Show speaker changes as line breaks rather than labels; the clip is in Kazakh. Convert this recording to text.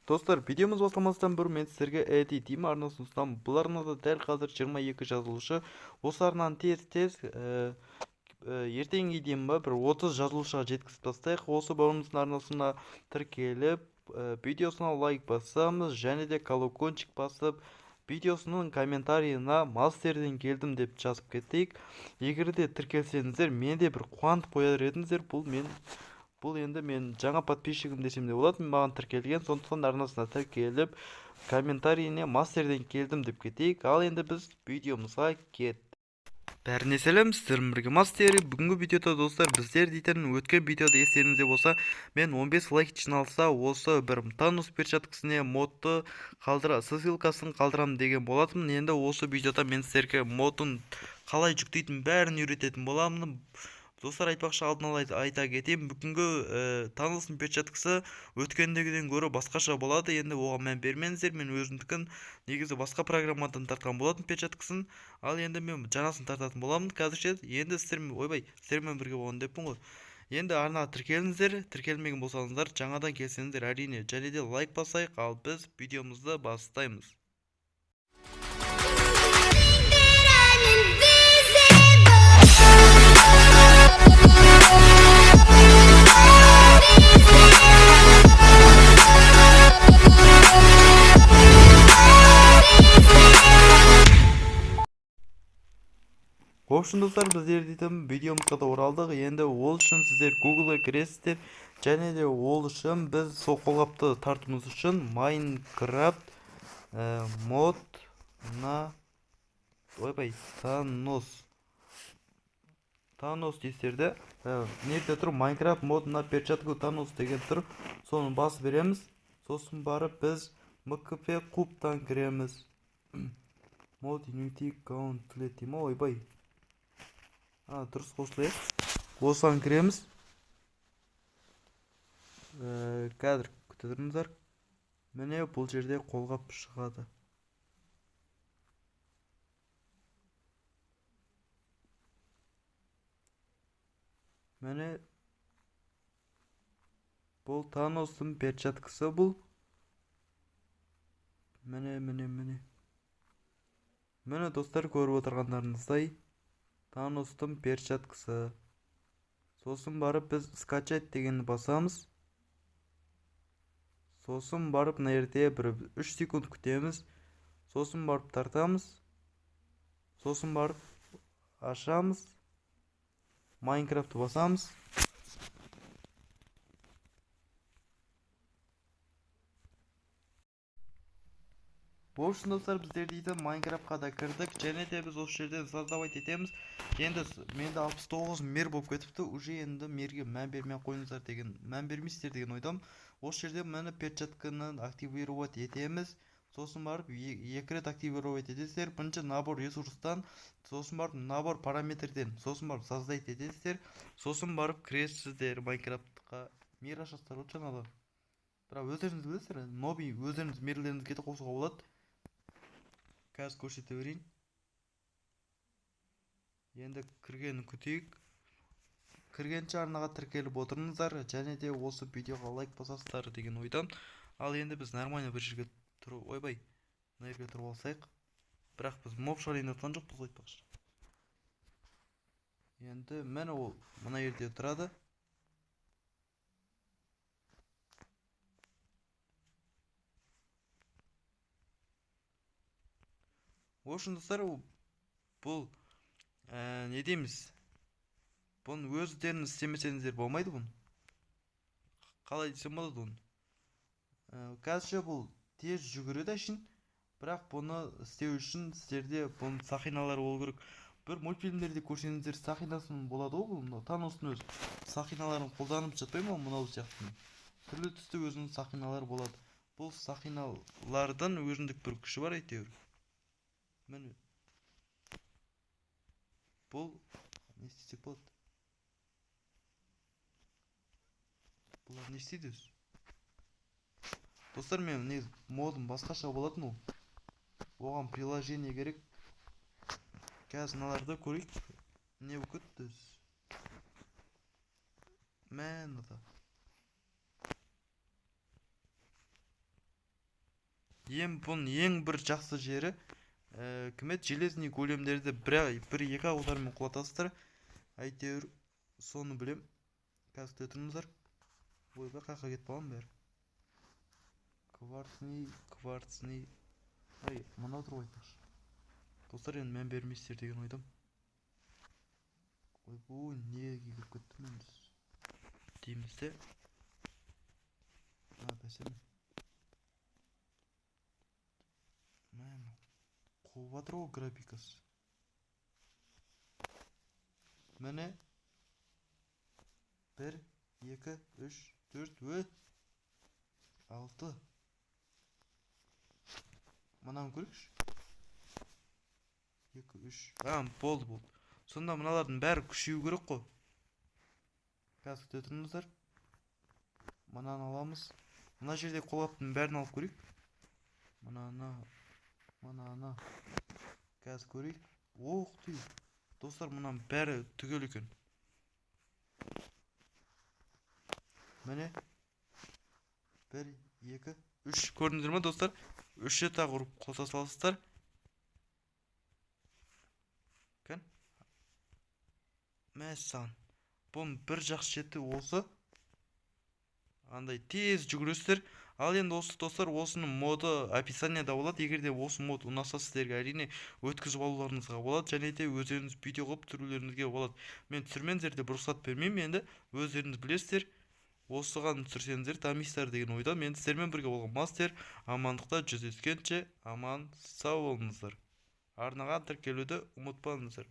Достар, видеомыз басталмастан бұрын мен сіздерге Эдди Тим арнасын ұсынамын. Бұл арнада дәл қазір 22 жазылушы. Осы арнаны тез-тез ертеңге дейін ба бір 30 жазылушыға жеткізіп тастайық. Осы бауырымыздың арнасына тіркеліп, видеосына лайк басамыз және де колокольчик басып, видеосының комментарийына мастерден келдім деп жазып кетейік. Егер де тіркелсеңіздер, мен де бір қуантып қояр едіңіздер. Бұл енді мен жаңа подписчигім десем де болады, маған тіркелген, сондықтан арнасына тіркеліп, комментарийіне мастерден келдім деп кетейік. Ал енді біз видеомызға кеттік. Бәріне сәлем, сіздермен бірге Мастер. Бүгінгі видеода, достар, біздер дейтін өткен видеода естеріңізде болса, мен 15 лайк жиналса, осы бір Танос перчаткасіне модты қалдыра, ссылкасын қалдырамын деген болатынмын. Енді осы видеода мен сіздерге модын қалай жүктейтін бәрін үйрететін боламын. Достар, айтпақшы, алдын ала айта кетейін, бүгінгі Таностың перчаткасы өткендегіден гөрі басқаша болады. Енді оған мән бермеңіздер, мен өзімдікін негізі басқа программадан тартқан болатын перчаткасын. Ал енді мен жаңасын тартатын боламын қазірше. Енді сіздермен, ойбай, сіздермен бірге болған деппін ғой. Енді арнаға тіркеліңіздер, тіркелмеген болсаңыздар, жаңадан келсеңіздер әрине, және де лайк басайық. Ал біз видеомызды бастаймыз. В общем, достар, біздер дейтін видеомызға да оралдық. Енді ол үшін сіздер Google'ға кіресіздер. Және де ол үшін біз сол қолғапты тартуымыз үшін Minecraft мод на, ойбай, Танос. Танос дейсіздер де, нерде тұр? Minecraft мод на перчатку Танос деген тұр. Соны басып береміз. Сосын барып біз МКП кубтан кіреміз. Мод Unity Gauntlet дей ма? Ойбай. Дұрыс қосылайық. Осыған кіреміз. Қазір күте тұрыңыздар. Міне, бұл жерде қолғап шығады. Міне, бұл Таностың перчаткасы бұл. Міне, міне, міне. Міне, достар, көріп отырғандарыңыздай Таностың перчаткасы. Сосын барып біз скачать дегенді басамыз. Сосын барып мына жерде бір 3 секунд күтеміз. Сосын барып тартамыз. Сосын барып ашамыз. Майнкрафтты басамыз. В общем, достар, біздер дейтін Майнкрафтқа да кірдік. Және де біз осы жерден создавать етеміз. Енді менде 69 мир болып кетіпті. Уже енді мирге мән бермей қойыңыздар деген, мән бермейсіздер деген ойдамын. Осы жерде міне перчатканы активировать етеміз. Сосын барып екі рет активировать етесіздер. Бірінші набор ресурстан, сосын барып набор параметрден, сосын барып создать етесіздер. Сосын барып кіресіздер Майнкрафтқа. Мир ашасыздар ғой жаңағы. Бірақ өздеріңіз білесіздер, новый өздеріңіз мирлеріңізге де қосуға болады. Қазір көрсете берейін. Енді кіргенін күтейік. Кіргенше арнаға тіркеліп отырыңыздар және де осы видеоға лайк басасыздар деген ойдамын. Ал енді біз нормально бір жерге тұрып, ойбай, мына жерге тұрып алсайық. Бірақ біз моб шығарайын деп жатқан жоқпыз ғой айтпақшы. Енді міне ол мына жерде тұрады. В общем, достар, бұл, не дейміз? Бұны өздеріңіз істемесеңіздер болмайды бұны. Қалай десем болады оны? Қазірше бұл тез жүгіреді әшейін. Бірақ бұны істеу үшін сіздерде бұның сақиналары болу керек. Бір мультфильмдерде көрсеңіздер сақинасын болады ғой бұл, мынау Таностың өзі. Сақиналарын қолданып жатпай ма мынау сияқты. Түрлі түсті өзінің сақиналары болады. Бұл сақиналардың өзіндік бір күші бар әйтеуір. Міне. Бұл не істесек болады? Бұлар не істейді өзі? Достар, мен негізі модым басқаша болатын ол. Оған приложение керек. Қазір мыналарды көрейік. Не болып кетті өзі? Мә, мынада. Бұның ең бір жақсы жері, кім еді, железный големдерді бір екі ақ удармен құлатасыздар. Әйтеуір соны білем. Қазір күте тұрыңыздар. Ойбай, қаяққа кетіп қалған бәрі? Кварцный, кварцный. Ай, мынау тұр ғой айтпақшы. Достар, енді мән бермейсіздер деген ойдамын. Ойбой, неге кіріп кеттім енді? Дейміз де. А, бәсе. Мә, қуып жатыр ғой графикасы. Міне. 1, 2, 3, 4, 6. Мынаны көрейікші. 2, 3. А, болды, болды. Сонда мыналардың бәрі күшею керек қой. Қазір күте тұрыңыздар. Мынаны аламыз. Мына жерде қолғаптың бәрін алып көрейік. Мынаны, мынаны. Қазір көрейік. Ох ты. Достар, мынаның бәрі түгел екен. Міне. 1, 2, 3. Көрдіңіздер ме, достар? 3 рет ақ ұрып қоса саласыздар. Кән. Мәссаған. Бұның бір жақсы жеті осы. Андай тез жүгіресіздер. Ал енді осы, достар, осының моды описанияда болады. Егер де осы мод ұнаса сіздерге, әрине өткізіп алуларыңызға болады. Және де өздеріңіз видео қылып түсірулеріңізге болады. Мен түсірмеңіздер деп рұқсат бермеймін, енді өздеріңіз білесіздер. Осыған түсірсеңіздер дамисыздар деген ойда. Мен сіздермен бірге болған мастер. Амандықта жүздескенше аман сау болыңыздар. Арнаға тіркелуді ұмытпаңыздар.